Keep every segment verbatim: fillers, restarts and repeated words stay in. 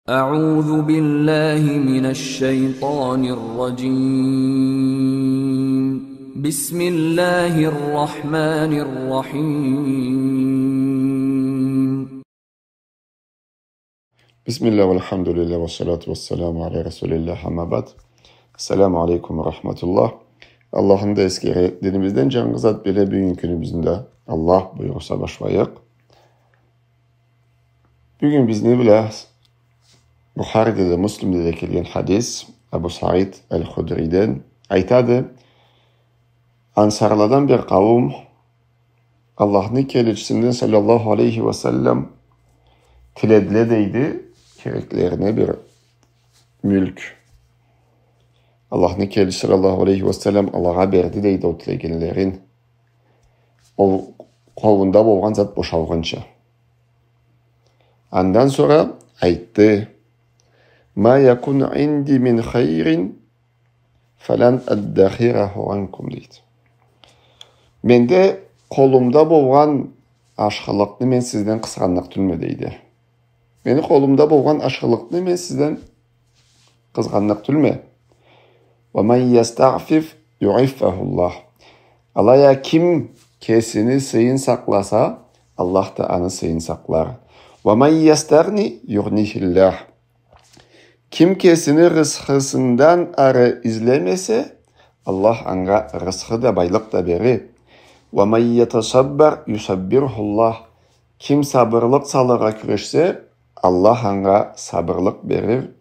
أعوذ بالله من الشيطان الرجيم. بسم الله الرحمن الرحيم. بسم الله والحمد لله والصلاة والسلام على رسول الله، أما بعد. السلام عليكم ورحمة الله. Аллахны да эсгере, динибизден джангы зат биле бюгюн кюнюбюзню да, Аллах буюрса, башлайыкъ. Бюгюн бизни бла Бухариде да, Муслимде да келген хадис, Абу Саид аль-Худриден айтады: Ансарладан бир къауум Аллахны келечисинден, саллаллаху алейхи ва саллам, тиледиле, дейди, кереклерине бир мюлк. Аллахны келечиси, саллаллаху алейхи ва саллам, алагъа берди, дейди, ол тилегенлерин. Ол къолунда болгъан зат бошалгъынчы. Андан сора айтды: «Ма якун инди мин хайрин фалан аддахираху анкум», дейди. Менде къолумда болгъан ашхылыкъны мен сизден къысханныкъ тюлме, дейди. Мени къолумда болгъан ашхылыкъны мен сизден къысханныкъ тюлме. «Ва ман ястаъфиф юъиффахуллах». Алай а ким кесини сыйын сакъласа, Аллах да аны сыйын сакълар. «Ва ман ястагъни югънихиллах». Ким кесини рысхысындан ары излемесе, Аллах анга рысхы да, байлыкъ да берир. «Ва ман ятасаббар юсаббирхуллах». Ким сабырлыкъ салыргъа кюрешсе, Аллах анга сабырлыкъ берир.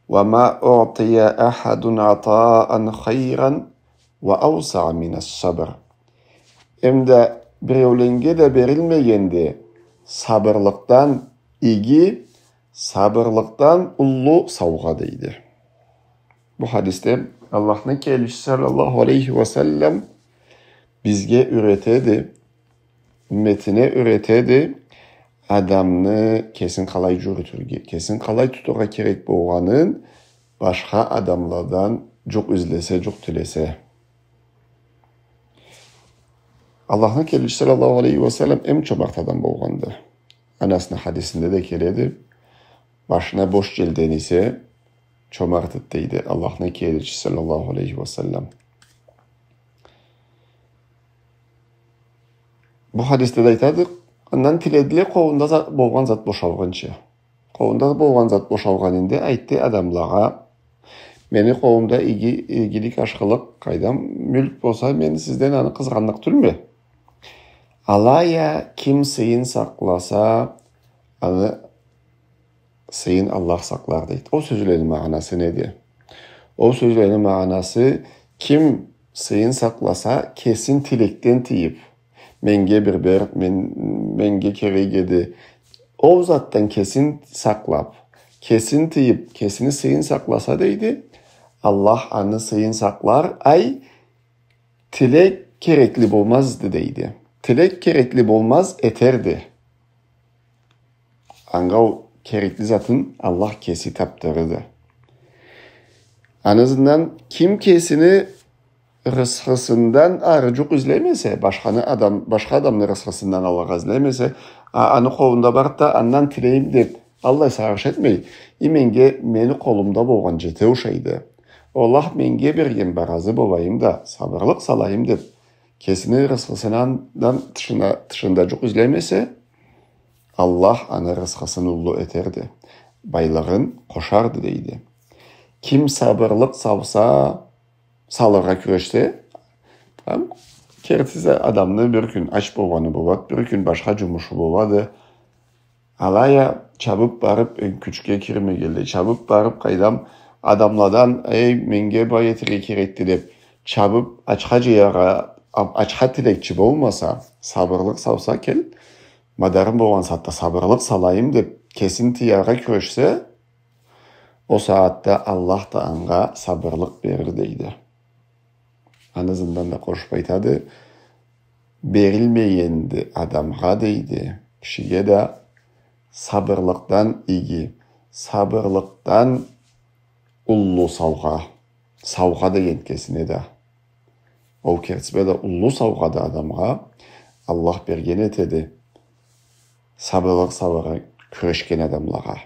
«Ва ма уътия ахадун атаан хайран ва аусаа минас сабр». Эмда биреуленнге да берилмегенди сабырлыкъдан иги, сабырлыкъдан уллу саугъа, дейди. Бу хадисде Аллахны келечиси, саллаллаху алейхи ва саллам, бизге юретеди, умметине юретеди адамны кесин къалай джюрютюрге, кесин къалай тутургъа керек болгъанын, башха адамладан джукъ излесе, джукъ тилесе. Аллахны келечиси, саллаллаху алейхи ва саллам, эм чомарт адам болгъанды. Анасны хадисинде да келеди. Башына бош джелден эсе, чомарт эди, дейди Аллахны келечиси, саллаллаху алейхи ва саллам. Бу хадисде да айтады, андан тиледиле, къолунда за-, болгъан зат бошалгъынчы. Къолунда болгъан зат бошалгъанында айтды адамлагъа: «Мени къолумда иги-, игилик, ашхылыкъ, къайдам, мюлк болса, мен сизден аны къысханныкъ тюлме. Алай а ким сыйын сакъласа, аны сыйын Аллах сакълар», дейди. Ол сёзлени магъанасы неди? Ол сёзлени магъанасы: ким сыйын сакъласа, кесин тилекден тыйып, «Меннге бир бер, мен, меннге керек эди». Ол затдан кесин сакълап, кесин тыйып, кесини сыйын сакъласа, дейди, Аллах аны сыйын сакълар, ай, тилек керекли болмазды, дейди. Тилек керекли болмаз этерди. Анга ол керекли затын Аллах кеси тапдырды. Аны ызындан ким кесини рысхысындан ары джукъ излемесе, башханы адам, башха адамны рысхысындан алыргъа излемесе, а, аны къолунда барды да, андан тилейим деп, аллай сагъыш этмей, и меннге, мени къолумда болгъан джете ушайды. Аллах меннге берген, разы болайым да, сабырлыкъ салайым деп, кесини рысхысындан тышына, тышында джукъ излемесе, Аллах аны рысхысын уллу этерди, байлыгъын къошарды, дейди. Ким сабырлыкъ салса, салыргъа кюрешсе, там, кертиси, адамны бир кюн ач болгъаны болады, бир кюн башха джумушу болады. Алай а чабып барып, э, кючге кирмегенлей, чабып барып, къайдам, адамладан, «Эй, меннге бай этерге керекди», деп, чабып, ачха джыяргъа, а-, ачха тилекчи болмаса, сабырлыкъ салса, кел, мадарым болгъан сагъатда сабырлыкъ салайым деп, кесин тыяргъа кюрешсе, ол сагъатда Аллах да анга сабырлыкъ берир, дейди. Аны ызындан да къошуп айтады: берилмегенди адамгъа, дейди, кишиге да сабырлыкъдан иги, сабырлыкъдан уллу саугъа. Саугъа деген кесине да. Ол кертиси бла да уллу саугъады адамгъа, Аллах берген этеди сабырлыкъ салыргъа кюрешген адамлагъа.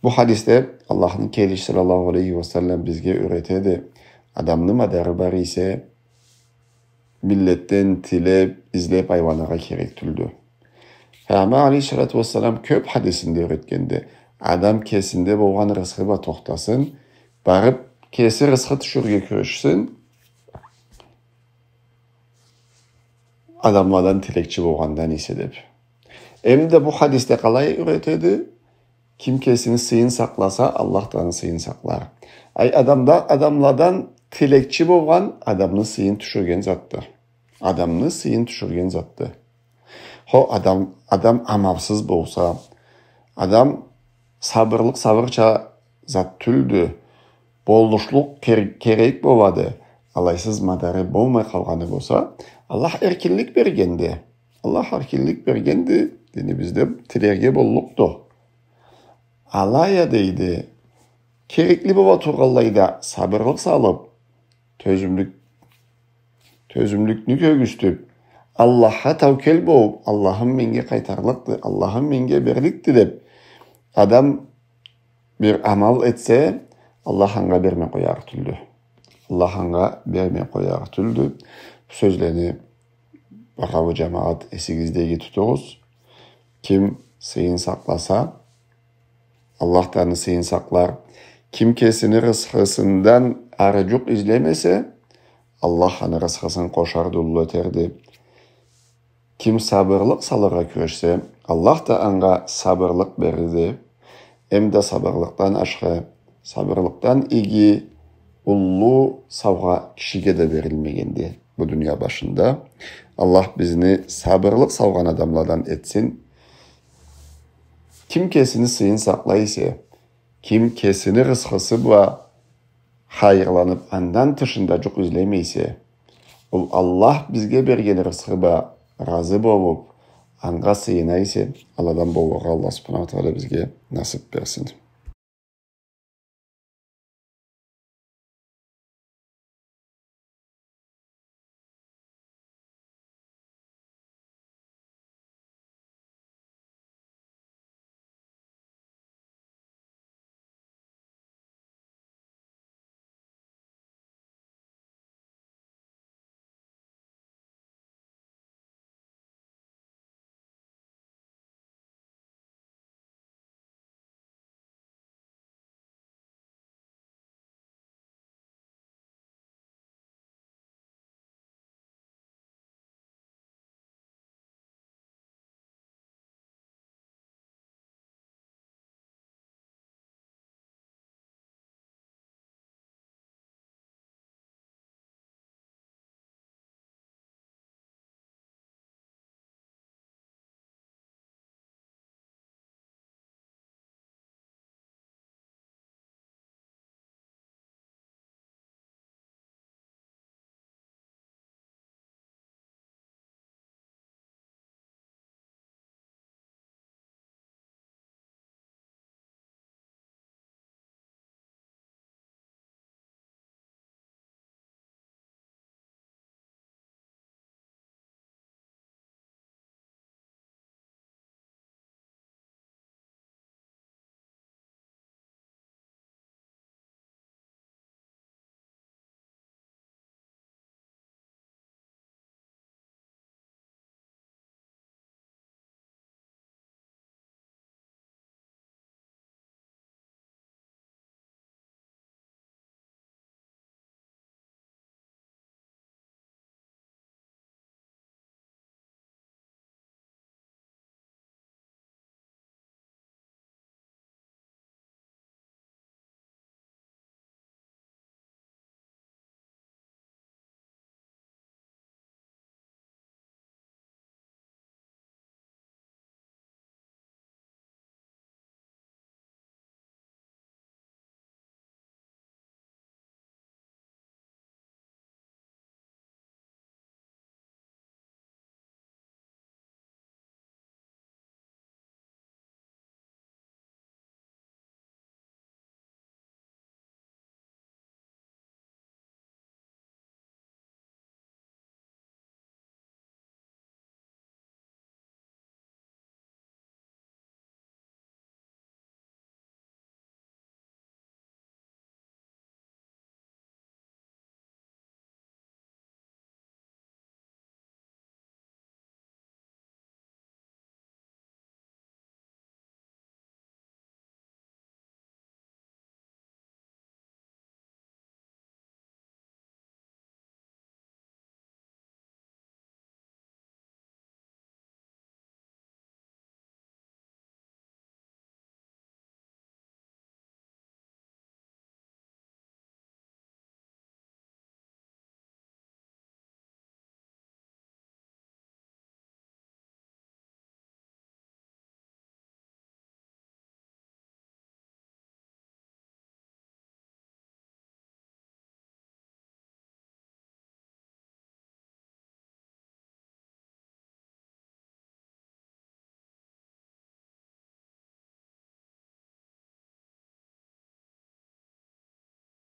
Бу хадисде Аллахны келечиси саллаллаху алейхи ва саллам бизге юретеди: адамны мадары бар эсе, миллетден тилеб, излеб айланыргъа керек тюлдю. Пайгъамбар алейхиссалату вассалам кёб хадисинде юретгенди: адам кесинде болгъан рысхы бла тохтасын, барыб кеси рысхы тюшюрге кюрешсин, адамладан тилекчи болгъандан эсе, деб. Эм да бу хадисде къалай юретеди? Ким кесини сыйын сакъласа, Аллах да аны сыйын сакълар. Ай, адамда, адамладан тилекчи болгъан адамны сыйын тюшюрген затды. Адамны сыйын тюшюрген затды. Хо, адам, адам амалсыз болса, адам сабырлыкъ сабырча зат тюлдю. Болушлукъ кер-, керек болады. Алайсыз мадары болмай къалгъаны болса, Аллах эркинлик бергенди. Аллах эркинлик бергенди, динибизде тилерге боллукъду. Алай а, дейди, керекли бола тургъанлайда сабырлыкъ салыб, тёзюмлюк, тёзюмлюкню кёргюзтюб, Аллахха таукел болуб, Аллахым меннге къайтарлыкъды, Аллахым меннге берликди деб, адам бир амал этсе, Аллах анга бермей къоярыкъ тюлдю. Аллах анга бермей къоярыкъ тюлдю. Бу сёзлени, багъалы джамагъат, эсигизде иги тутугъуз. Ким сыйын сакъласа, Аллах да аны сыйын сакълар. Ким кесини рысхысындан ары джукъ излемесе, Аллах аны рысхысын къошарды, уллу этерди. Ким сабырлыкъ салыргъа кюрешсе, Аллах да анга сабырлыкъ берирди. Эм да сабырлыкъдан ашхы, сабырлыкъдан иги, уллу саугъа кишиге да берилмегенди бу дуния башында. Аллах бизни сабырлыкъ салгъан адамладан этсин. Ким кесини сыйын сакълай эсе, ким кесини рысхысы бла хайырланыб, андан тышында джукъ излемей эсе, ол Аллах бизге берген рысхы бла разы болуб, анга сыйына эсе, аладан болургъа Аллах субханаху ва тагъала бизге насыб берсин.